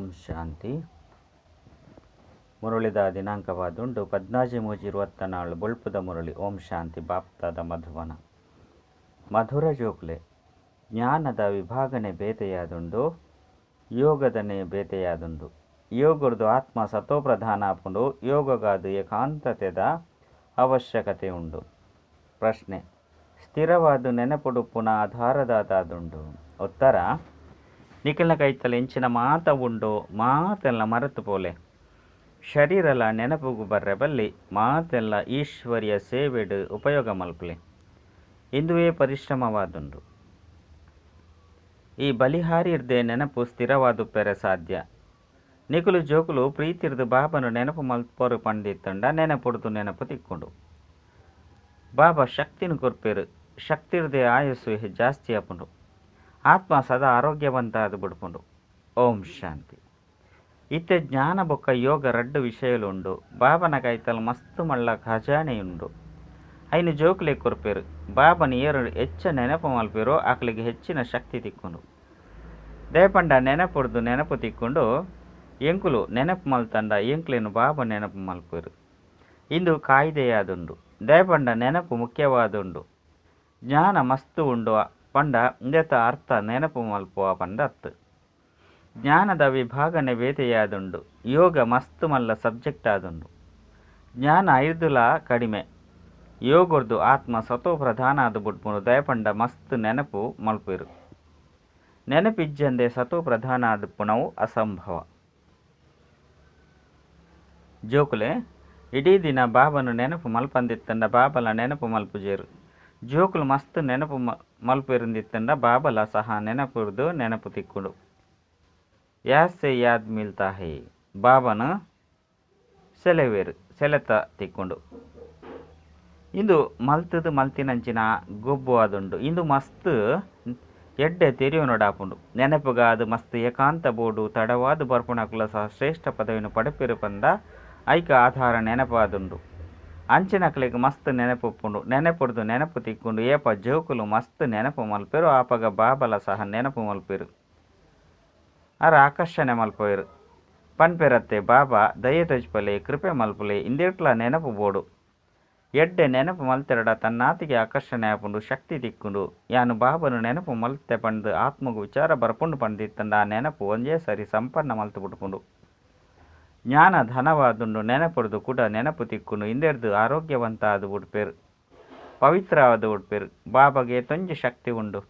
ಓಂ ಶಾಂತಿ. ಮುರಳಿದ ದಿನಾಂಕವಾದುಂಡು 14/3/24 ಬೊಳ್ಪುದ ಮುರಳಿ. ಓಂ ಶಾಂತಿ. ಬಾಪ್ತಾದ ಮಧುವನ ಮಧುರ ಜೋಕ್ಲೆ, ಜ್ಞಾನದ ವಿಭಾಗನೆ ಬೇತೆಯಾದುಂಡು, ಯೋಗದನೆ ಬೇತೆಯಾದುಂಡು. ಯೋಗರ್ದು ಆತ್ಮ ಸತೋಪ್ರಧಾನ ಆಪುಂಡು. ಯೋಗಗಾದು ಏಕಾಂತತೆದ ಅವಶ್ಯಕತೆ ಉಂಡು. ಪ್ರಶ್ನೆ: ಸ್ಥಿರವಾದ ನೆನಪುಡುಪ್ಪುನ ಆಧಾರದಾದುಂಡು. ಉತ್ತರ: ನಿಖಿಲ್ನ ಕೈತಲ್ ಎಂಚಿನ ಮಾತ ಉಂಡು ಮಾತೆಲ್ಲ ಮರೆತು ಪೋಲೆ. ಶರೀರಲ ನೆನಪುಗು ಬರ್ರೆ ಬಲ್ಲಿ, ಮಾತೆಲ್ಲ ಈಶ್ವರ್ಯ ಸೇವೆಡು ಉಪಯೋಗ ಮಲ್ಪಲೆ. ಇಂದುವೇ ಪರಿಶ್ರಮವಾದುಂಡು. ಈ ಬಲಿಹಾರಿರ್ದೆ ನೆನಪು ಸ್ಥಿರವಾದುಪ್ಪೆರೆ ಸಾಧ್ಯ. ನಿಕುಲು ಜೋಕುಲು ಪ್ರೀತಿರ್ದು ಬಾಬನು ನೆನಪು ಮಲ್ಪರು ಪಂಡಿತ್ತಂಡ ನೆನಪುಡ್ದು ನೆನಪು ತಿಕ್ಕೊಂಡು. ಬಾಬಾ ಶಕ್ತಿನ ಕೊರ್ಪೇರು. ಶಕ್ತಿರ್ದೆ ಆಯಸ್ಸು ಜಾಸ್ತಿ ಆಪುಂಡು. ಆತ್ಮ ಸದಾ ಆರೋಗ್ಯವಂತ ಅದು ಬಿಡ್ಪುಂಡು. ಓಂ ಶಾಂತಿ. ಇತ್ತೆ ಜ್ಞಾನ ಬೊಕ್ಕ ಯೋಗ ರಡ್ಡು ವಿಷಯಲು ಉಂಡು. ಬಾಬನ ಕೈತಲ್ ಮಸ್ತ್ ಮಳ್ಳ ಖಜಾನೆ ಉಂಡು. ಐನು ಜೋಕುಲೆ ಕೊರ್ಪೇರು. ಬಾಬನ ಏರು ಹೆಚ್ಚ ನೆನಪು ಮಲ್ಪೇರೋ ಆಕಲಿಗೆ ಹೆಚ್ಚಿನ ಶಕ್ತಿ ತಿಕ್ಕೊಂಡು. ದಯಪಂಡ ನೆನಪುಡ್ದು ನೆನಪು ತಿಕ್ಕೊಂಡು. ಎಂಕುಲು ನೆನಪು ಮಲ್ತಂಡ ಎಂಕ್ಲೇನು ಬಾಬಾ ನೆನಪು ಮಲ್ಪೇರು. ಇಂದು ಕಾಯ್ದೆಯಾದುಂಡು. ದಯಪಂಡ ನೆನಪು ಮುಖ್ಯವಾದುಂಡು. ಜ್ಞಾನ ಮಸ್ತು ಉಂಡು ಪಂಡ ಇಂದೆತ ಅರ್ಥ ನೆನಪು ಮಲ್ಪುವ ಪಂಡ ಅತ್ತು. ಜ್ಞಾನದ ವಿಭಾಗನೆ ಬೇತೆಯಾದುಂಡು. ಯೋಗ ಮಸ್ತ್ ಮಲ್ಲ ಸಬ್ಜೆಕ್ಟ್ ಆದುಂಡು. ಜ್ಞಾನ ಐದುಲ ಕಡಿಮೆ. ಯೋಗರ್ದು ಆತ್ಮ ಸತೋ ಪ್ರಧಾನ ಆದು ಬುಡ್ಪುಂಡು. ದಯಪಂಡ ಮಸ್ತ್ ನೆನಪು ಮಲ್ಪೇರು. ನೆನಪಿಜ್ಜಂದೆ ಸತೋ ಪ್ರಧಾನ ಆದುಪ್ಪುನವು ಅಸಂಭವ. ಜೋಕುಲೆ ಇಡೀ ದಿನ ಬಾಬನು ನೆನಪು ಮಲ್ಪಂದಿತ್ತಂಡ ಬಾಬಲ ನೆನಪು ಮಲ್ಪುಜೇರು. ಜೋಕುಲು ಮಸ್ತ್ ನೆನಪು ಮಲ್ಪೆರುಂದಿತ್ತಂಡ ಬಾಬಲ ಸಹ ನೆನಪುರ್ದು ನೆನಪು ತಿಕ್ಕೊಂಡು. ಯಾಸೆ ಯಾದ್ ಮಿಲ್ತಾ ಹೈ ಬಾಬನ ಸೆಲೆವೇರು ಸೆಲೆತ ತಿಕ್ಕೊಂಡು. ಇಂದು ಮಲ್ತದು ಮಲ್ತಿನಂಚಿನ ಗೊಬ್ಬು ಆದುಂಡು. ಇಂದು ಮಸ್ತ್ ಎಡ್ಡೆ ತೆರಿಯೋನೊಡಾಪುಂಡು. ನೆನಪುಗಾದು ಮಸ್ತ್ ಏಕಾಂತ ಬೋಡು ತಡವಾದ ಬರ್ಪುಣಕುಲ ಸಹ ಶ್ರೇಷ್ಠ ಪದವಿಯನ್ನು ಪಡೆಪಿರು ಪಂದ ಐಕ ಆಧಾರ ನೆನಪಾದುಂಡು. ಅಂಚಿನಕ್ಲೆಗ್ ಮಸ್ತ್ ನೆನಪುಪ್ಪುಂಡು. ನೆನಪುಡ್ದು ನೆನಪು ತಿಕ್ಕೊಂಡು. ಏಪ ಜೋಕುಲು ಮಸ್ತ್ ನೆನಪು ಮಲ್ಪೆರು ಆಪಗ ಬಾಬಲ ಸಹ ನೆನಪು ಮಲ್ಪೆರು. ಅರ ಆಕರ್ಷಣೆ ಮಲ್ಪೆರು. ಪನ್ಪೆರತ್ತೆ ಬಾಬಾ ದಯೆ ತೋಜ್ಪಲೆ ಕೃಪೆ ಮಲ್ಪಲೆ ಇಂದೆಟ್ಲ ನೆನಪು ಬೋಡು. ಎಡ್ಡೆ ನೆನಪು ಮಲ್ತೆರಡ ತನ್ನಾತಿಗೆ ಆಕರ್ಷಣೆ ಆಪುಂಡು, ಶಕ್ತಿ ತಿಕ್ಕೊಂಡು. ಯಾನು ಬಾಬನು ನೆನಪು ಮಲ್ತೆ ಪಂದು ಆತ್ಮಗು ವಿಚಾರ ಬರ್ಪುಂಡು ಪಂದಿತ್ತಂಡ ಆ ನೆನಪು ಒಂಜೇ ಸರಿ ಸಂಪನ್ನ ಮಲ್ತು ಬಿಡ್ಪುಂಡು. ಜ್ಞಾನ ಧನವಾದುಂಡು. ನೆನಪುಡ್ದು ಕೂಡ ನೆನಪು ತಿಕ್ಕೊಂಡು. ಇಂದೆರ್ದು ಆರೋಗ್ಯವಂತ ಆದು ಬಿಡ್ಪೇರು, ಪವಿತ್ರ ಆದು ಬಿಡ್ಪೇರು. ಬಾಬಾಗೆ ತೊಂಜಿ ಶಕ್ತಿ ಉಂಡು.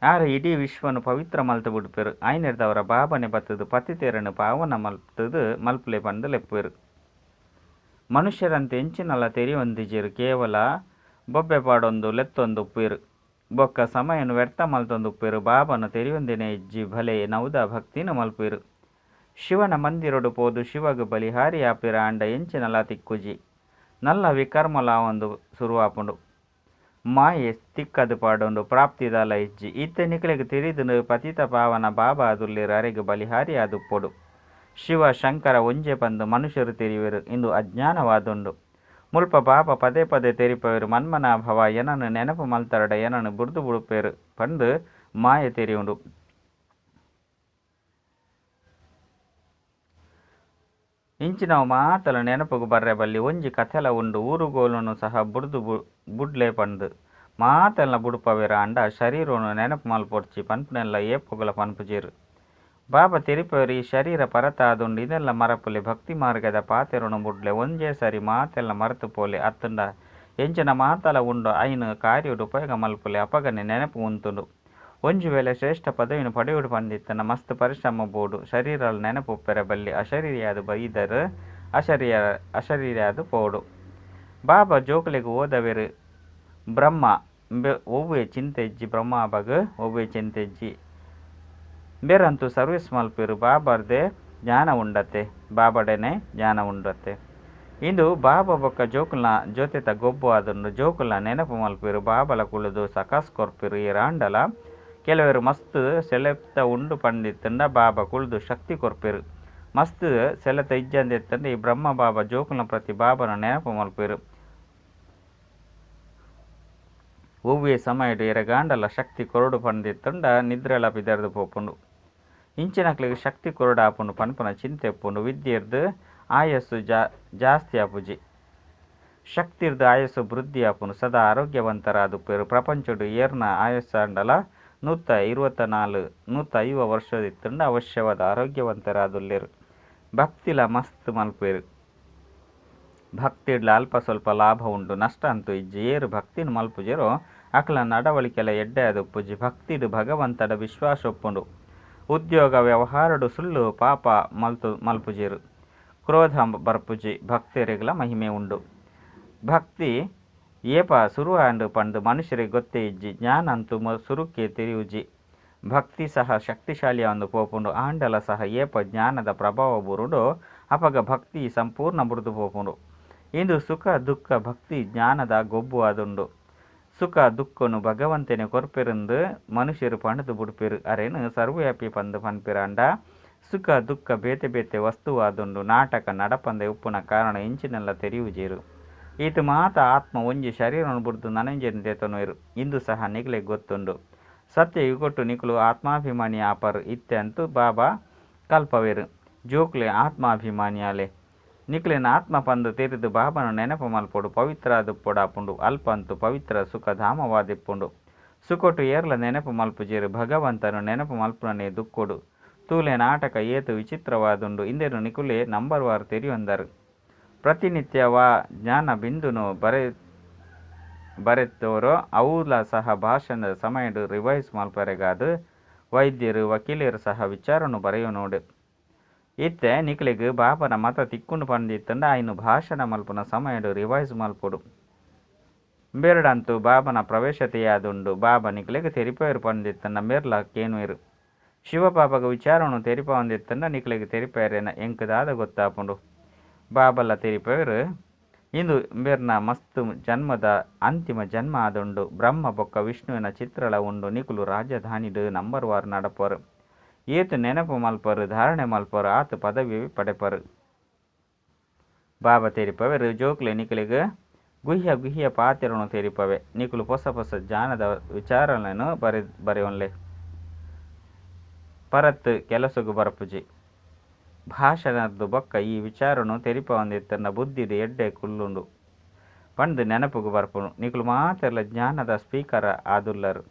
ಆರು ಇಡೀ ವಿಶ್ವನು ಪವಿತ್ರ ಮಲ್ತು ಬಿಡ್ಪೇರು. ಆಯ್ನೆರ್ದವರ ಬಾಬನೆ ಬತ್ತದು ಪತಿತೇರನ್ನು ಪಾವನ ಮಲ್ತದು ಮಲ್ಪಲೆ ಪಂದು ಲೆಪ್ಪೇರು. ಮನುಷ್ಯರಂತೆ ಎಂಚಿನಲ್ಲ ತೆರಿಯೊಂದಿಜೇರು. ಕೇವಲ ಬೊಬ್ಬೆ ಪಾಡೊಂದು ಲೆತ್ತೊಂದು ಉಪ್ಪೇರು. ಬೊಕ್ಕ ಸಮಯನು ವ್ಯರ್ಥ ಮಲ್ತೊಂದು ಉಪ್ಪೇರು. ಬಾಬನ ತೆರಿಯೊಂದಿನ ಇಜ್ಜಿ ಭಲೆ ನೌದ ಭಕ್ತಿನ ಮಲ್ಪೇರು. ಶಿವನ ಮಂದಿರೊಡು ಪೋದು ಶಿವಗ ಬಲಿಹಾರಿ ಆಪಿರ ಅಂಡ ಎಂಚಿನಲ ತಿಕ್ಕುಜಿ. ನಲ್ಲ ವಿಕರ್ಮಲ ಒಂದು ಸುರುವಾಪುಂಡು. ಮಾಯೆ ತಿಕ್ಕದು ಪಾಡೊಂಡು ಪ್ರಾಪ್ತಿದಾಲ ಇಜ್ಜಿ. ಇತ್ತೆ ನಿಕಲೆಗ್ ತಿಳಿದು ಪತಿತ ಪಾವನ ಬಾಬಾ ಅದುಲ್ಲೇರು ಅರೆಗ್ ಬಲಿಹಾರಿ ಆದುಪ್ಪೊಡು. ಶಿವ ಶಂಕರ ಒಂಜೆ ಪಂದು ಮನುಷ್ಯರು ತೆರಿವೆರು. ಇಂದು ಅಜ್ಞಾನವಾದುಂಡು. ಮುಲ್ಪ ಬಾಬಾ ಪದೇ ಪದೇ ತೆರಿಪವೇರು. ಮನ್ಮನ ಭವ ಏನನ್ನು ನೆನಪು ಮಲ್ತರಡ ಏನನ್ನು ಬುಡ್ದು ಬುಡುಪೇರು ಪಂದು ಮಾಯೆ ತೆರಿಯುಂಡು. ಇಂಚಿನವು ಮಾತಲ ನೆನಪುಗು ಬರ್ರೆ ಬಲ್ಲಿ. ಒಂಜಿ ಕಥೆಲ ಉಂಡು. ಊರುಗೋಲುನು ಸಹ ಬುಡ್ದು ಬುಡ್ಲೆ ಪಂದು ಮಾತೆಲ್ಲ ಬುಡುಪವೇರ ಅಂಡ ಶರೀರನು ನೆನಪು ಮಲ್ಪೊಡ್ಚಿ ಪನ್ಪುನೆಲ್ಲ ಏಪೊಗಲ ಪನ್ಪುಜೇರು. ಬಾಬಾ ತೆರಿಪವೇರು ಈ ಶರೀರ ಪರತ ಆದುಂಡು. ಇದೆಲ್ಲ ಮರಪುಲೆ. ಭಕ್ತಿ ಮಾರ್ಗದ ಪಾತೆರನು ಬುಡ್ಲೆ. ಒಂಜೇ ಸರಿ ಮಾತೆಲ್ಲ ಮರೆತು ಪೋಲೆ. ಅತ್ತಂಡ ಎಂಚಿನ ಮಾತಲ ಉಂಡು ಐನು ಕಾರ್ಯಡು ಉಪಯೋಗ ಮಲ್ಪುಲೆ. ಅಪಗನೆ ನೆನಪು ಉಂತುಂಡು. ಒಂಜಿ ವೇಳೆ ಶ್ರೇಷ್ಠ ಪದವಿಯನ್ನು ಪಡೆಯುಡು ಪಂದಿತ್ತನ ಮಸ್ತ್ ಪರಿಶ್ರಮ ಬೋಡು. ಶರೀರ ನೆನಪು ಬಲ್ಲಿ. ಅಶರೀರಿಯಾದ ಬೈದರು ಅಶರೀರಿಯಾದ ಪೋಡು. ಬಾಬಾ ಜೋಕುಲೆಗ್ ಓದವೇರು. ಬ್ರಹ್ಮ ಒವ್ವೆ ಚಿಂತೆ ಇಜ್ಜಿ. ಬ್ರಹ್ಮ ಬಗ್ ಒವ್ವೆ ಚಿಂತೆ ಇಜ್ಜಿ. ಬೇರಂತೂ ಸರ್ವಿಸ್ ಮಲ್ಪೇರು. ಬಾಬಾರ್ದೆ ಜ್ಞಾನ ಉಂಡತ್ತೆ, ಬಾಬಾಡನೆ ಜ್ಞಾನ ಉಂಡತ್ತೆ. ಇಂದು ಬಾಬಾ ಬೊಕ್ಕ ಜೋಕುಲ್ನ ಜೊತೆತ ಗೊಬ್ಬು ಆದುಂಡು. ಜೋಕುಲ್ನ ನೆನಪು ಮಲ್ಪೇರು. ಬಾಬಲ ಕುಳಿದು ಸಕಾಸ್ ಕೊರ್ಪೇರು. ಏರಾಂಡಲ ಕೆಲವರು ಮಸ್ತ್ ಸೆಲೆಪ್ತ ಉಂಡು ಪಂದಿತ್ತಂಡ ಬಾಬಾ ಕುಳಿದು ಶಕ್ತಿ ಕೊರ್ಪೇರು. ಮಸ್ತ್ ಸೆಲೆತ ಇಜ್ಜಂದಿತ್ತಂಡ ಈ ಬ್ರಹ್ಮ ಬಾಬಾ ಜೋಕುಲ್ನ ಪ್ರತಿ ಬಾಬನ ನೆನಪು ಮಲ್ಪೇರು. ಒವ್ವೆ ಸಮಯಡು ಎರೆಗಾಂಡಲ ಶಕ್ತಿ ಕೊರಡು ಪಂದಿತ್ತಂಡ ನಿದ್ರೆಲ ಪಿದರ್ದು ಪೋಪುಂಡು. ಇಂಚಿನಕ್ಲೆಗ್ ಶಕ್ತಿ ಕೊರೊಡಾಪುಂಡು ಪನ್ಪುನ ಚಿಂತೆ ಉಪ್ಪುಂಡು. ವಿದ್ಯೆರ್ದ್ ಆಯಸ್ಸು ಜಾಸ್ತಿ ಆಪುಜಿ. ಶಕ್ತಿರ್ದ್ ಆಯಸ್ಸು ವೃದ್ಧಿ ಆಪುಂಡು. ಸದಾ ಆರೋಗ್ಯವಂತರಾದುಪ್ಪೆರ್. ಪ್ರಪಂಚೊಡು ಏರ್ನ ಆಯಸ್ಸಾಂಡಲ 124, 150 ವರ್ಷ ಇತ್ತ್ಂಡ ಅವಶ್ಯವಾದ್ ಆರೋಗ್ಯವಂತರಾದುಲ್ಲೆರ್. ಭಕ್ತಿಲ ಮಸ್ತ್ ಮಲ್ಪುವೆರ್. ಭಕ್ತಿಡ್ಲ ಅಲ್ಪ ಸ್ವಲ್ಪ ಲಾಭ ಉಂಡು, ನಷ್ಟ ಅಂತೂ ಇಜ್ಜಿ. ಏರ್ ಭಕ್ತಿನ್ ಮಲ್ಪುಜೆರೋ ಅಕ್ಲೆನ ನಡವಳಿಕೆಲ ಎಡ್ಡೆ ಆದುಪ್ಪುಜಿ. ಭಕ್ತಿಡ್ ಭಗವಂತಡ ವಿಶ್ವಾಸ ಉಪ್ಪುಂಡು. ಉದ್ಯೋಗ ವ್ಯವಹಾರಡ್ ಸುಳ್ಳು ಪಾಪ ಮಲ್ಪುಜೆರ್. ಕ್ರೋಧ ಬರ್ಪುಜಿ. ಭಕ್ತೆರೆಗ್ಲ ಮಹಿಮೆ ಉಂಡು. ಭಕ್ತಿ ಏಪ ಸುರು ಆಂಡ್ ಪಂದ್ ಮನುಷ್ಯೆರೆಗ್ ಗೊತ್ತೇ ಇಜ್ಜಿ. ಜ್ಞಾನ ಅಂತೂ ಸುರುಕೆ ತೆರಿಯುಜಿ. ಭಕ್ತಿ ಸಹ ಶಕ್ತಿಶಾಲಿ ಆವೊಂದು ಪೋಪುಂಡು. ಆಂಡಲ ಸಹ ಏಪ ಜ್ಞಾನದ ಪ್ರಭಾವ ಬೂರುಂಡೋ ಅಪಗ ಭಕ್ತಿ ಸಂಪೂರ್ಣ ಬುಡ್ದು ಪೋಪುಂಡು. ಇಂದು ಸುಖ ದುಃಖ ಭಕ್ತಿ ಜ್ಞಾನದ ಗೊಬ್ಬು ಆದುಂಡು. ಸುಖ ದುಃಖನು ಭಗವಂತನೇ ಕೊರ್ಪೆರೆಂದು ಮನುಷ್ಯರು ಪಂಡ್ದ್ ಬುಡ್ಪೆರ್. ಅರೆನ್ ಸರ್ವವ್ಯಾಪಿ ಪಂದ್ ಪನ್ಪೆರಾಂಡ ಸುಖ ದುಃಖ ಬೇತೆ ಬೇತೆ ವಸ್ತುವಾದುಂಡು. ನಾಟಕ ನಡಪಂದೆ ಉಪ್ಪುನ ಕಾರಣ ಎಂಚಿನೆಲ್ಲ ತೆರಿಯುಜೆರ್. ಈತ್ ಮಾತ ಆತ್ಮ ಒಂಜಿ ಶರೀರನ್ ಬುಡ್ದು ನನೊಂಜೆನ್ ದೆತೊನುವೆರ್. ಇಂದು ಸಹ ನಿಕ್ಲೆಗ್ ಗೊತ್ತುಂಡು. ಸತ್ಯ ಯುಗೊಟ್ಟು ನಿಕುಲು ಆತ್ಮಾಭಿಮಾನಿ ಆಪರ್. ಇತ್ತೆ ಅಂತೂ ಬಾಬಾ ಕಲ್ಪವೆರ್. ಜೋಕುಲೇ ಆತ್ಮಾಭಿಮಾನಿಯಾಲೆ. ನಿಕ್ಲೆನ್ ಆತ್ಮ ಪಂದ್ ತೆರಿದ್ ಬಾಬಾನ ನೆನಪು ಮಲ್ಪೊಡು. ಪವಿತ್ರ ಆದಿಪ್ಪೊಡಾಪುಂಡು. ಅಲ್ಪ ಅಂತೂ ಪವಿತ್ರ ಸುಖಧಾಮವಾದಿಪ್ಪುಂಡು. ಸುಖೊಟ್ಟು ಏರ್ಲ ನೆನಪು ಮಲ್ಪುಜೆರ್. ಭಗವಂತನ್ ನೆನಪು ಮಲ್ಪುನನೇ ದುಃಖೊಡು. ತೂಲೆ ನಾಟಕ ಏತ್ ವಿಚಿತ್ರವಾದುಂಡು. ಇಂದೆನ್ ನಿಕುಲೇ ನಂಬರ್ವಾರ್ ತೆರಿಯೊಂದರ್. ಪ್ರತಿನಿತ್ಯ ವಾ ಜ್ಞಾನ ಬಿಂದುನು ಬರೆತೊರೋ ಅವುಲ ಸಹ ಭಾಷಣದ ಸಮಯಡ್ ರಿವೈಸ್ ಮಲ್ಪರೆಗಾದ್ ವೈದ್ಯೆರ್, ವಕೀಲೆರ್ ಸಹ ವಿಚಾರನ್ ಬರೆಯೊನೊಡು. ಇತ್ತೆ ನಿಕ್ಲೆಗ್ ಬಾಬಾನ ಮತ ತಿಕ್ಕುಂಡು ಪಂದಿತ್ತುಂಡ ಐನ್ ಭಾಷಣ ಮಲ್ಪುನ ಸಮಯಡ್ ರಿವೈಸ್ ಮಲ್ಪೊಡು. ಮೇರ್ಡಂತೂ ಬಾಬನ ಪ್ರವೇಶತೆಯಾದುಂಡು. ಬಾಬಾ ನಿಕ್ಲೆಗ್ ತೆರಿಪಾವೆರ್ ಪಂದಿತ್ತುಂಡ ಮೇರ್ಲ ಕೇನುವೆರ್. ಶಿವಬಾಬಾಗ ವಿಚಾರವನ್ನು ತೆರಿಪಾವೊಂದಿತ್ತುಂಡ ನಿಕ್ಲೆಗ್ ತೆರಿಪಾಯೆರೆ ಎಂಕ್ ದಾದ ಗೊತ್ತಾಪುಂಡು. ಬಾಬಲ ತೆರಿಪಾವೆರ್. ಇಂದು ಮೇರ್ನ ಮಸ್ತ್ ಜನ್ಮದ ಅಂತಿಮ ಜನ್ಮ ಆದುಂಡು. ಬ್ರಹ್ಮ ಬೊಕ್ಕ ವಿಷ್ಣುವಿನ ಚಿತ್ರಲ ಉಂಡು. ನಿಕುಲು ರಾಜಧಾನಿಡ್ ನಂಬರ್ವಾರ್ ನಡಪರ್. ಏತ್ ನೆನಪು ಮಲ್ಪರ್, ಧಾರಣೆ ಮಲ್ಪರ್ ಆತ್ ಪದವಿ ಪಡೆಪರ್. ಬಾಬಾ ತೆರಿಪವೆರ್ ಜೋಕ್ಲೆ ನಿಕ್ಲೆಗ್ ಗುಹ್ಯ ಗುಹ್ಯ ಪಾತೆರೊನು ತೆರಿಪವೆ. ನಿಕುಲು ಪೊಸ ಪೊಸ ಜ್ಞಾನದ ವಿಚಾರಲೆನ್ ಬರೆಯೊನ್ಲೆ. ಪರತ್ ಕೆಲಸಗ್ ಬರ್ಪುಜಿ. ಭಾಷಣರ್ದ್ ಬೊಕ್ಕ ಈ ವಿಚಾರನ್ ತೆರಿಪಾವೊಂದಿತ್ತುಂಡ ಬುದ್ಧಿಡ್ ಎಡ್ಡೆ ಕುಲ್ಲುಂಡು ಪಂದ್ ನೆನಪುಗು ಬರ್ಪುಂಡು. ನಿಕುಲು ಮಾತೆರ್ಲ ಜ್ಞಾನದ ಸ್ಪೀಕರ್ ಆದುಲ್ಲರ್.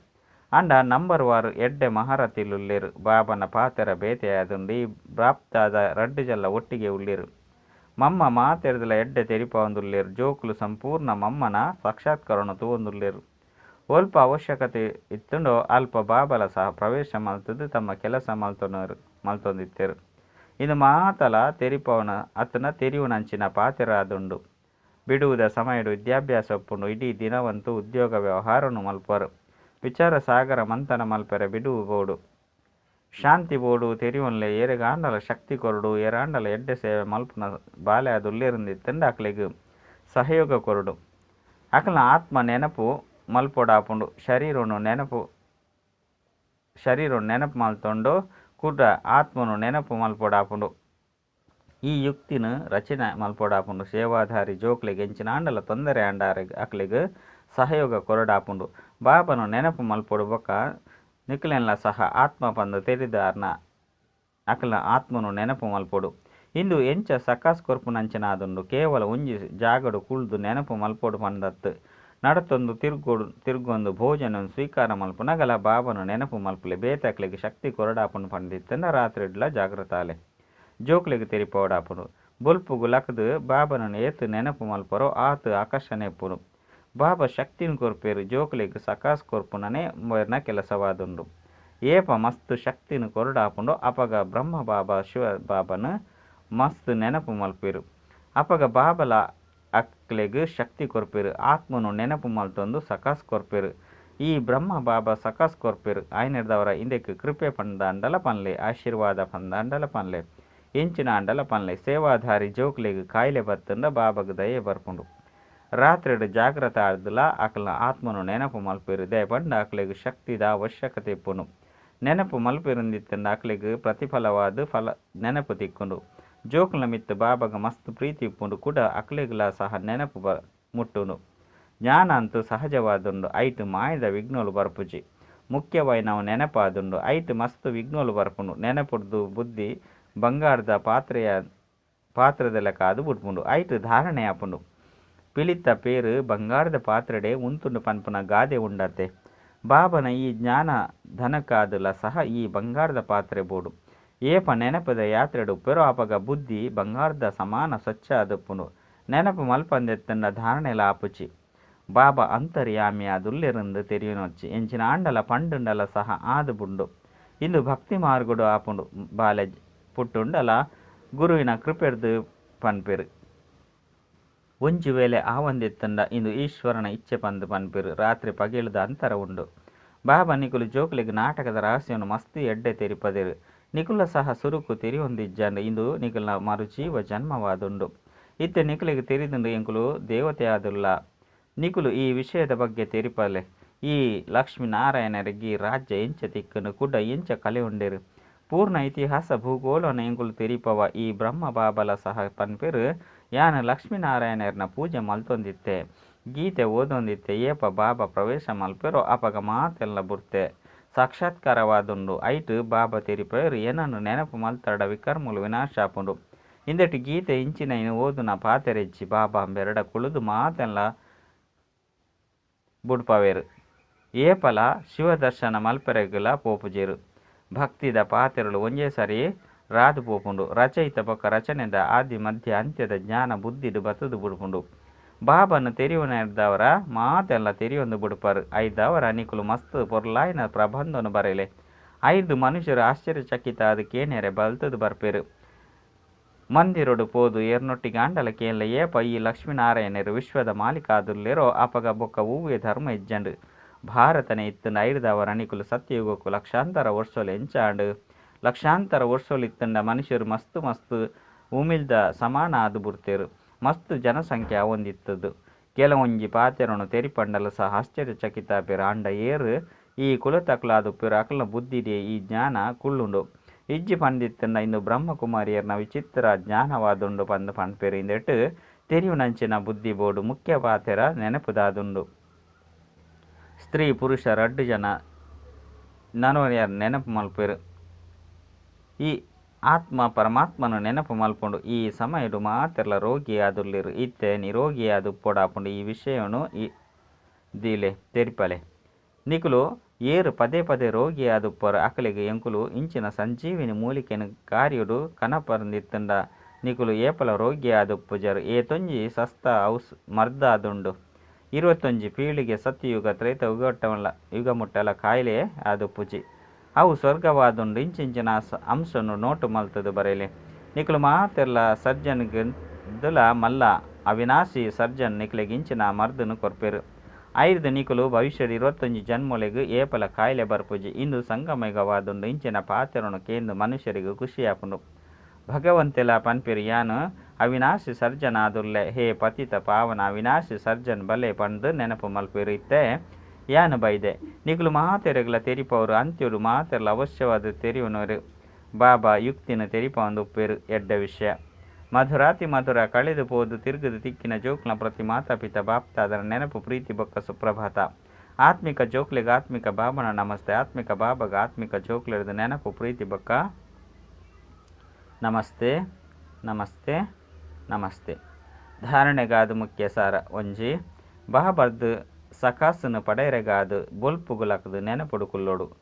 ಆಂಡ ನಂಬರ್ವಾರ್ ಎಡ್ಡೆ ಮಹಾರಥಿಲುಲ್ಲೆರ್. ಬಾಬಾನ ಪಾತೆರ ಬೇತೆ ಆದುಂಡು. ಈ ಬಾಪ್ದಾದ ರಡ್ಡ್ ಜನಲ ಒಟ್ಟಿಗೆ ಉಲ್ಲೆರ್. ಮಮ್ಮ ಮಾತೆರ್ದಲ ಎಡ್ಡೆ ತೆರಿಪಾವೊಂದುಲ್ಲೆರ್. ಜೋಕುಲು ಸಂಪೂರ್ಣ ಮಮ್ಮನ ಸಾಕ್ಷಾತ್ಕಾರನ್ ತೂವೊಂದುಲ್ಲೆರ್. ಒಲ್ಪ ಅವಶ್ಯಕತೆ ಇತ್ತುಂಡೋ ಅಲ್ಪ ಬಾಬಲ ಸಹ ಪ್ರವೇಶ ಮಲ್ತುದು ತಮ್ಮ ಕೆಲಸ ಮಲ್ತೊಂದಿತ್ತೆರ್. ಇಂದು ಮಾತಲ ತೆರಿಪಾವುನ ಅತ್ತ್ಂಡ ತೆರಿಯುನಂಚಿನ ಪಾತೆರ ಆದುಂಡು. ಬಿಡುವುದ ಸಮಯಡ್ ವಿದ್ಯಾಭ್ಯಾಸ ಉಪ್ಪುಂಡು. ಇಡೀ ದಿನವಂತೂ ಉದ್ಯೋಗ ವ್ಯವಹಾರನ್ ಮಲ್ಪುವರ್. ವಿಚಾರ ಸಾಗರ ಮಂಥನ ಮಲ್ಪೆರೆ ಬಿಡುವು ಬೋಡು. ಶಾಂತಿ ಬೋಡು ತೆರಿಯೊನ್ಲೆ. ಏರೆಗಾಂಡಲ ಶಕ್ತಿ ಕೊರೊಡು. ಏರಾಂಡಲ ಎಡ್ಡೆ ಸೇವೆ ಮಲ್ಪುನ ಬಾಲೆ ಆದುಲ್ಲೆರ್ ಇತ್ತುಂಡ ಅಕ್ಲೆಗ್ ಸಹಯೋಗ ಕೊರೊಡು. ಅಕ್ಲೆನ ಆತ್ಮ ನೆನಪು ಮಲ್ಪೊಡಾಪುಂಡು. ಶರೀರನ್ ನೆನಪು ಮಲ್ತೊಂಡು ಕುಡ ಆತ್ಮನು ನೆನಪು ಮಲ್ಪೊಡಾಪುಂಡು. ಈ ಯುಕ್ತಿನ್ ರಚನೆ ಮಲ್ಪೊಡಾಪುಂಡು. ಸೇವಾಧಾರಿ ಜೋಕ್ಲೆಗ್ ಎಂಚಿನಾಂಡಲ ತೊಂದರೆ ಆಂಡ ಅಕ್ಲೆಗ್ ಸಹಯೋಗ ಕೊರೊಡಾಪುಂಡು. ಬಾಬಾನ ನೆನಪು ಮಲ್ಪೊಡು ಬೊಕ್ಕ ನಿಕ್ಲೆನ್ಲ ಸಹ ಆತ್ಮ ಪಂದ್ ತೆರಿದ್ ಆರ್ನ ಅಕ್ಲೆನ ಆತ್ಮನು ನೆನಪು ಮಲ್ಪೊಡು. ಇಂದು ಎಂಚ ಸಕಾಸ್ ಕೊರ್ಪುನಂಚಿನ ಆದುಂಡು. ಕೇವಲ ಒಂಜಿ ಜಾಗಡ್ ಕುಲ್ದು ನೆನಪು ಮಲ್ಪೊಡು ಪಂದತ್. ನಡತೊಂದು ತಿರ್ಗೊಂದು ಭೋಜನ ಸ್ವೀಕಾರ ಮಲ್ಪುನಗಲ ಬಾಬಾನ ನೆನಪು ಮಲ್ಪುಲೆ. ಬೇತೆ ಅಕ್ಲೆಗ್ ಶಕ್ತಿ ಕೊರೊಡಾಪುಂಡು ಪಂದಿತ್ತುಂಡ ರಾತ್ರಿಡ್ಲ ಜಾಗೃತ ಆಲೆ. ಜೋಕ್ಲೆಗ್ ತೆರಿಪಾವೊಡಾಪುಂಡು. ಬೊಲ್ಪುಗು ಲಕ್ದ್ ಬಾಬಾನ ಏತ್ ನೆನಪು ಮಲ್ಪರೋ ಆತ್ ಆಕರ್ಷಣೆ ಉಪ್ಪುಂಡು. ಬಾಬಾ ಶಕ್ತಿನ್ ಕೊರ್ಪೆರ್. ಜೋಕ್ಲೆಗ್ ಸಕಾಸ್ ಕೊರ್ಪುನನೇ ಮೇರ್ನ ಕೆಲಸವಾದುಂಡು. ಏಪ ಮಸ್ತ್ ಶಕ್ತಿನ್ ಕೊರೊಡಾಪುಂಡು ಅಪಗ ಬ್ರಹ್ಮ ಬಾಬಾ ಶಿವ ಬಾಬಾನ ಮಸ್ತ್ ನೆನಪು ಮಲ್ಪುವೆರ್. ಅಪಗ ಬಾಬಲ ಅಕ್ಲೆಗ್ ಶಕ್ತಿ ಕೊರ್ಪೆರ್. ಆತ್ಮನು ನೆನಪು ಮಲ್ತೊಂದು ಸಕಾಸ್ ಕೊರ್ಪೆರ್. ಈ ಬ್ರಹ್ಮ ಬಾಬಾ ಸಕಾಸ್ ಕೊರ್ಪೆರ್. ಆಯ್ನೆರ್ದಾವರ ಇಂದೆಕ್ ಕೃಪೆ ಪಂದಾಂಡಲ ಪನ್ಲೆ, ಆಶೀರ್ವಾದ ಪಂದಾಂಡಲ ಪನ್ಲೆ, ಎಂಚಿನ ಆಂಡಲ ಪನ್ಲೆ. ಸೇವಾಧಾರಿ ಜೋಕ್ಲೆಗ್ ಕಾಯಿಲೆ ಬತ್ತುಂಡ ಬಾಬಾಗ್ ದಯೆ ಬರ್ಪುಂಡು. ರಾತ್ರಿಡ್ ಜಾಗೃತ ಆದ್ಲ ಅಕ್ಲೆನ ಆತ್ಮನು ನೆನಪು ಮಲ್ಪುವೆರ್. ದಾಯೆ ಪಂಡ ಅಕ್ಲೆಗ್ ಶಕ್ತಿದ ಅವಶ್ಯಕತೆ ಇಪ್ಪುಂಡು. ನೆನಪು ಮಲ್ಪೆರಂದಿತ್ತುಂಡ ಅಕ್ಲೆಗ್ ಪ್ರತಿಫಲವಾದ್ ಫಲ ನೆನಪು ತಿಕ್ಕುಂಡು. ಜೋಕ್ಲೆನ ಮಿತ್ತ್ ಬಾಬಾಗ್ ಮಸ್ತ್ ಪ್ರೀತಿ ಉಪ್ಪುಂಡು. ಕುಡ ಅಕ್ಲೆಗ್ಲ ಸಹ ನೆನಪು ಮುಟ್ಟುಂಡು. ಜ್ಞಾನ ಅಂತೂ ಸಹಜವಾದುಂಡು. ಐಟ್ ಮಾಯದ ವಿಘ್ನಲು ಬರ್ಪುಜಿ. ಮುಖ್ಯವಾಯಿನವು ನೆನಪಾದುಂಡು. ಐಟ್ ಮಸ್ತ್ ವಿಘ್ನೊಲು ಬರ್ಪುಂಡು. ನೆನಪುಡ್ದು ಬುದ್ಧಿ ಬಂಗಾರ್ದ ಪಾತ್ರೆಯ ಪಾತ್ರೆದ ಲೆಕ್ಕ ಆದ್ ಬುಡ್ಪುಂಡು. ಐಟ್ ಧಾರಣೆ ಆಪುಂಡು. ಪಿಲಿತ್ತ ಪೇರ್ ಬಂಗಾರ್ದ ಪಾತ್ರೆಡೇ ಉಂತುಂಡು ಪನ್ಪುನ ಗಾದೆ ಉಂಡತ್ತೆ. ಬಾಬನ ಈ ಜ್ಞಾನ ಧನಕ್ಕಾದ್ ಲ ಸಹ ಈ ಬಂಗಾರ್ದ ಪಾತ್ರೆ ಬೋಡು. ಏಪ ನೆನಪುದ ಯಾತ್ರೆಡ್ ಉಪ್ಪುವೆರೋ ಅಪಗ ಬುದ್ಧಿ ಬಂಗಾರ್ದ ಸಮಾನ ಸ್ವಚ್ಛ ಆದುಪ್ಪುಂಡು. ನೆನಪು ಮಲ್ಪಂದೆತ್ತುಂಡ ಧಾರಣೆಲ ಆಪುಜಿ. ಬಾಬಾ ಅಂತರ್ಯಾಮಿಯಾದುಲ್ಲೆರ್ಂದ್ ತೆರಿಯೊನೊರ್ಚಿ. ಎಂಚಿನ ಆಂಡಲ ಪಂಡುಂಡಲ ಸಹ ಆದ್ ಬುಡ್ಂಡು. ಇಂದು ಭಕ್ತಿ ಮಾರ್ಗಡ್ ಆಪುಂಡು. ಬಾಲೆ ಪುಟ್ಟುಂಡಲ ಗುರುವಿನ ಕೃಪೆಡ್ದ್ ಪನ್ಪೆರ್. ಒಂಜಿ ವೇಳೆ ಆವಂದಿತ್ತುಂಡ ಇಂದು ಈಶ್ವರನ ಇಚ್ಛೆ ಪಂದ್ ಪನ್ಪೆರ್. ರಾತ್ರಿ ಪಗೆಲ್ ದ ಅಂತರ ಉಂಡು. ಬಾಬಾ ನಿಕುಲು ಜೋಕುಲೆಗ್ ನಾಟಕದ ರಹಸ್ಯನ್ ಮಸ್ತ್ ಎಡ್ಡೆ ತೆರಿಪಾದೆರ್. ನಿಕುಲ್ಲ ಸಹ ಸುರುಕ್ಕು ತೆರಿಯೊಂದಿಜ್ಜಾಂಡ್ ಇಂದು ನಿಕಲ್ನ ಮರುಜೀವ ಜನ್ಮವಾದುಂಡು. ಇತ್ತೆ ನಿಕಲೆಗ್ ತೆರಿದುಂಡು ಎಂಕುಲು ದೇವತೆ ಆದುಲ್ಲ. ನಿಕುಲು ಈ ವಿಷಯದ ಬಗ್ಗೆ ತೆರಿಪಾಲೆ. ಈ ಲಕ್ಷ್ಮಿ-ನಾರಾಯಣರೆಗ್ ಈ ರಾಜ್ಯ ಎಂಚ ತಿಕ್ಕ್ಂಡ್? ಕುಡ ಎಂಚ ಕಳೆಯೊಂಡೆರ್? ಪೂರ್ಣ ಇತಿಹಾಸ, ಭೂಗೋಳನ್ ಎಂಕುಲು ತೆರಿಪಾವ. ಈ ಬ್ರಹ್ಮ ಬಾಬಾಲ ಸಹ ಪನ್ಪೆರ್ ಯಾನ್ ಲಕ್ಷ್ಮಿ-ನಾರಾಯಣೆರ್ನ ಪೂಜೆ ಮಲ್ತೊಂದಿತ್ತೆ. ಗೀತೆ ಓದೊಂದಿತ್ತೆ. ಏಪ ಬಾಬಾ ಪ್ರವೇಶ ಮಲ್ಪುವೆರೋ ಅಪಗ ಮಾತೆನ್ಲ ಬುಡ್ತೆ. ಸಾಕ್ಷಾತ್ಕಾರವಾದುಂಡು. ಐಟ್ ಬಾಬಾ ತೆರಿಪಾವೆರ್ ಎನನ್ ನೆನಪು ಮಲ್ತರ್ಡ ವಿಕರ್ಮಲು ವಿನಾಶ ಆಪುಂಡು. ಇಂದೆಟ್ ಗೀತೆ ಇಂಚಿನೈನ್ ಓದುನ ಪಾತೆರ ಇಜ್ಜಿ. ಬಾಬಾ ಅಮ್ಬೆರೆಡ ಕುಲ್ಲುದು ಮಾತೆನ್ಲಾ ಬುಡ್ಪಾವೆರ್. ಏಪಲಾ ಶಿವ ದರ್ಶನ ಮಲ್ಪೆರೆಗುಲಾ ಪೋಪುಜೆರ್. ಭಕ್ತಿದ ಪಾತೆರಲು ಒಂಜೇ ಸರಿ ರಾದ್ ಪೋಪುಂಡು. ರಚಯಿತ ಬೊಕ್ಕ ರಚನೆದ ಆದಿ-ಮಧ್ಯ ಅಂತ್ಯದ ಜ್ಞಾನ ಬುದ್ಧಿಡ್ ಬತ್ತುದು ಬುಡ್ಪುಂಡು. ಬಾಬಾನ್ ತೆರಿಯೊನೈರ್ದಾವರ ಮಾತೆನ್ಲಾ ತೆರಿಯೊಂದು ಬುಡ್ಪರ್. ಐದಾವರ ನಿಕುಲು ಮಸ್ತ್ ಪೊರ್ಲಾಯಿನ ಪ್ರಬಂಧನ್ ಬರೆಲೆ. ಐರ್ದ್ ಮನುಷ್ಯೆರ್ ಆಶ್ಚರ್ಯಚಕಿತ ಆದ್ ಕೇನೆರೆ ಬಲ್ತುದು ಬರ್ಪೆರ್. ಮಂದಿರಡ್ ಪೋದು ಏರ್ನೊಟ್ಟಿಗಾಂಡಲ ಕೇನ್ಲೆ ಏಪ ಈ ಲಕ್ಷ್ಮಿ-ನಾರಾಯಣೆರ್ ವಿಶ್ವದ ಮಾಲೀಕ ಆದುಲ್ಲೆರೋ ಅಪಗ ಬೊಕ್ಕ ಒವ್ವೆ ಧರ್ಮ ಇಜ್ಜಂಡ್. ಭಾರತನೇ ಇತ್ತುಂಡು. ಐರ್ದಾವರ ನಿಕುಲು ಸತ್ಯಯುಗಕ್ಕು ಲಕ್ಷಾಂತರ ವರ್ಷೊಲು ಎಂಚ ಆಂಡ್. ಲಕ್ಷಾಂತರ ವರ್ಷೊಲು ಇತ್ತುಂಡ ಮನುಷ್ಯೆರ್ ಮಸ್ತ್ ಮಸ್ತ್ ಉಮಿಲ್ದ ಸಮಾನ ಆದ್ ಬುಡ್ತೆರ್. ಮಸ್ತ್ ಜನಸಂಖ್ಯೆ ಆವೊಂದಿತ್ತುದು. ಕೆಲವೊಂಜಿ ಪಾತೆರನ್ ತೆರಿಪಾಂಡಲ ಸಹ ಆಶ್ಚರ್ಯಚಕಿತ ಆಪೆರ್. ಆಂಡ ಏರ್ ಈ ಕುಲತಕುಲಾದುಪ್ಪೆರೋ ಅಕಲ್ನ ಬುದ್ಧಿಡೇ ಈ ಜ್ಞಾನ ಕುಲ್ಲುಂಡು. ಇಜ್ಜಿ ಪಂದಿತ್ತುಂಡ ಇಂದು ಬ್ರಹ್ಮಕುಮಾರಿಯೆರ್ನ ವಿಚಿತ್ರ ಜ್ಞಾನವಾದುಂಡು ಪಂದ್ ಪನ್ಪೆರ್. ಇಂದೆಟ್ ತೆರಿಯುನಂಚಿನ ಬುದ್ಧಿ ಬೋಡು. ಮುಖ್ಯ ಪಾತೆರ ನೆನಪುದಾದುಂಡು. ಸ್ತ್ರೀ ಪುರುಷ ರಡ್ಡ್ ಜನ ನನೊರಿಯನ್ ನೆನಪು ಮಲ್ಪುವೆರ್. ಈ ಆತ್ಮ ಪರಮಾತ್ಮನ್ ನೆನಪು ಮಲ್ಪುಂಡು. ಈ ಸಮಯಡ್ ಮಾತೆರ್ಲಾ ರೋಗಿ ಆದುಲ್ಲೆರ್. ಇತ್ತೆ ನಿರೋಗಿ ಆದ್ ಉಪ್ಪೊಡಾಪುಂಡು. ಈ ವಿಷಯನ್ ದೀಲೆ ತೆರಿಪಾಲೆ. ನಿಕುಲು ಏರ್ ಪದೇ ಪದೇ ರೋಗಿ ಆದುಪ್ಪರ್ ಅಕಲೆಗ್ ಎಂಕುಲು ಇಂಚಿನ ಸಂಜೀವಿನಿ ಮೂಲಿಕೆನ್ ಕಾರ್ಯಡ್ ಕನಪರ್ಂದಿತ್ತುಂಡ ನಿಕುಲು ಏಪಲ ರೋಗಿ ಆದುಪ್ಪುಜರ್. ಏತೊಂಜಿ ಸಸ್ತಾ ಮರ್ದಾದುಂಡು. 21 ಪೀಳಿಗೆ ಸತ್ಯಯುಗ ತ್ರೇತ ಯುಗ ಮುಟ್ಟಲ ಕಾಯಿಲೆ ಆದುಪ್ಪುಜಿ. ಅವು ಸ್ವರ್ಗವಾದುಂಡು. ಇಂಚಿಂಚಿನ ಅಂಶನ್ ನೋಟ್ ಮಲ್ತುದು ಬರೆಲೆ. ನಿಕುಲು ಮಾತೆರ್ಲಾ ಸರ್ಜನ್ ಗ್ ಲ ಮಲ್ಲ ಅವಿನಾಶಿ ಸರ್ಜನ್ ನಿಕ್ಲೆಗ್ ಇಂಚಿನ ಮರ್ದುನ್ ಕೊರ್ಪೆರ್. ಐರ್ದ್ ನಿಕುಲು ಭವಿಷ್ಯಡ್ 21 ಜನ್ಮೊಲೆಗ್ ಏಪಲ ಕಾಯಿಲೆ ಬರ್ಪುಜಿ. ಇಂದು ಸಂಗಮಯುಗವಾದುಂಡು. ಇಂಚಿನ ಪಾತೆರನ್ ಕೇಂದ್ ಮನುಷ್ಯೆರೆಗ್ ಖುಷಿಯಾಪುಂಡು. ಭಗವಂತೆಲಾ ಪನ್ಪೆರ್ ಯಾನ್ ಅವಿನಾಶಿ ಸರ್ಜನ್ ಆದುಲ್ಲೆ. ಹೇ ಪತಿತ ಪಾವನ ಅವಿನಾಶಿ ಸರ್ಜನ್ ಬಲೆ ಪಂದ್ ನೆನಪು ಮಲ್ಪುವೆರ್. ಇತ್ತೆ ಯಾನ್ ಬೈದೆ. ನಿಕುಲು ಮಾತೆರೆಗ್ಲಾ ತೆರಿಪಾವೊಡು. ಅಂತ್ಯೊಡು ಮಾತೆರ್ಲಾ ಅವಶ್ಯವಾದ್ ತೆರಿಯೊನುವೆರ್. ಬಾಬಾ ಯುಕ್ತಿನ್ ತೆರಿಪಾವೊಂದು ಉಪ್ಪುವೆರ್. ಎಡ್ಡೆ ವಿಷಯ. ಮಧುರಾತಿ ಮಧುರ ಕಳೆದು ಪೋದು ತಿರುಗುದು ತಿಕ್ಕಿನ ಜೋಕ್ಲೆನ ಪ್ರತಿ ಮಾತಾ-ಪಿತಾ ಬಾಪ್ದಾದನ ನೆನಪು ಪ್ರೀತಿ ಬೊಕ್ಕ ಸುಪ್ರಭಾತ. ಆತ್ಮಿಕ ಜೋಕ್ಲೆಗ್ ಆತ್ಮಿಕ ಬಾಬನ ನಮಸ್ತೆ. ಆತ್ಮಿಕ ಬಾಬಾಗ್ ಆತ್ಮಿಕ ಜೋಕ್ಲೆಡ್ದ್ ನೆನಪು ಪ್ರೀತಿ ಬೊಕ್ಕ ನಮಸ್ತೆ ನಮಸ್ತೆ ನಮಸ್ತೆ. ಧಾರಣೆಗಾದ್ ಮುಖ್ಯ ಸಾರ ಒಂಜಿ ಬಾಬರ್ದ್ ಸಕಾಸನ್ ಪಡೆಯರೆಗಾದ್ ಬೊಲ್ಪುಗು ಲಕ್ದ್ ನೆನಪುಡು ಕುಲ್ಲೊಡು.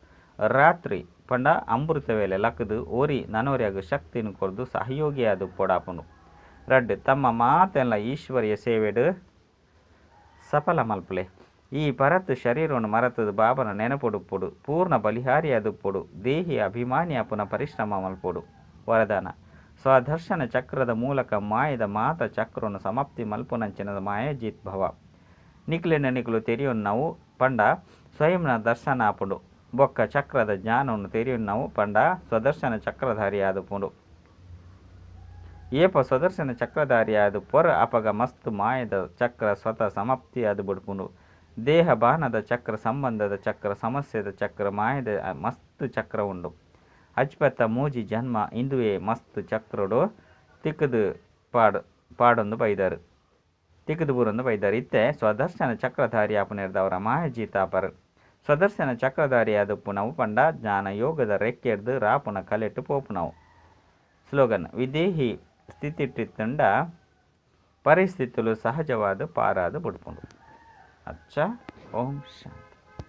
ರಾತ್ರಿ ಪಂಡ ಅಮೃತ ವೇಳೆ ಲಕ್ದ್ ಒರಿ ನನೊರಿಯಗ್ ಶಕ್ತಿನ್ ಕೊರ್ದು ಸಹಯೋಗಿಯಾದ್ ಉಪ್ಪೊಡಾಪುಂಡು. ರಡ್ಡ್ ತಮ್ಮ ಮಾತೆನ್ಲ ಈಶ್ವರೀಯ ಸೇವೆಡ್ ಸಫಲ ಮಲ್ಪುಲೆ. ಈ ಪರತ್ ಶರೀರನ್ ಮರತುದು ಬಾಬನ ನೆನಪುಡುಪ್ಪೊಡು. ಪೂರ್ಣ ಬಲಿಹಾರಿಯಾದುಪ್ಪೊಡು. ದೇಹಿ ಅಭಿಮಾನಿ ಆಪುನ ಪರಿಶ್ರಮ ಮಲ್ಪೊಡು. ವರದಾನ ಸ್ವದರ್ಶನ ಚಕ್ರದ ಮೂಲಕ ಮಾಯದ ಮಾತ ಚಕ್ರನ್ ಸಮಾಪ್ತಿ ಮಲ್ಪುನಂಚಿನ ಮಾಯಾಜಿತ್ ಭವ. ನಿಕ್ಲೆನ ನಿಕುಲು ತೆರಿಯೊನ್ನವು ಪಂಡ ಸ್ವಯಂನ ದರ್ಶನ ಆಪುಂಡು. ಬೊಕ್ಕ ಚಕ್ರದ ಜ್ಞಾನವನ್ನು ತೆರಿಯೊನ್ನವು ಪಂಡ ಸ್ವದರ್ಶನ ಚಕ್ರಧಾರಿ ಆದುಪ್ಪುಂಡು. ಏಪ ಸ್ವದರ್ಶನ ಚಕ್ರಧಾರಿ ಆದುಪ್ಪರ್ ಅಪಗ ಮಸ್ತ್ ಮಾಯದ ಚಕ್ರ ಸ್ವತಃ ಸಮಾಪ್ತಿ ಆದ್ ಬುಡ್ಪುಂಡು. ದೇಹ ಬಾಣದ ಚಕ್ರ ಸಂಬಂಧದ ಚಕ್ರ ಸಮಸ್ಯೆದ ಚಕ್ರ ಮಾಯದ ಮಸ್ತ್ ಚಕ್ರ ಉಂಡು. ಅಜ್ಪತ್ತ ಮೂಜಿ ಜನ್ಮ ಇಂದುವೆ ಮಸ್ತ್ ಚಕ್ರಡು ತಿಕ್ಕುದು ಪಾಡೊಂದು ಬೈದಾರ್. ತಿಕ್ಕುದು ಬೂರೊಂದು ಬೈದಾರ್. ಇತ್ತೆ ಸ್ವದರ್ಶನ ಚಕ್ರಧಾರಿ ಆಪುನೆರ್ದಾವರ ಮಾಯಜೀತಾಪರ್. ಸ್ವದರ್ಶನ ಚಕ್ರಧಾರಿಯಾದುಪ್ಪುನವು ಪಂಡ ಜ್ಞಾನ ಯೋಗದ ರೆಕ್ಕೆರ್ದ್ ರಾಪುನ ಕಲೆಟ್ ಪೋಪುನವು. ಸ್ಲೋಗನ್, ವಿದೇಹಿ ಸ್ಥಿತಿಟ್ಟಿತ್ತುಂಡ ಪರಿಸ್ಥಿತಿಲು ಸಹಜವಾದ್ ಪಾರಾದ್ ಬುಡ್ಪುಂಡು. ಅಚ್ಚ, ಓಂ ಶಾಂತಿ.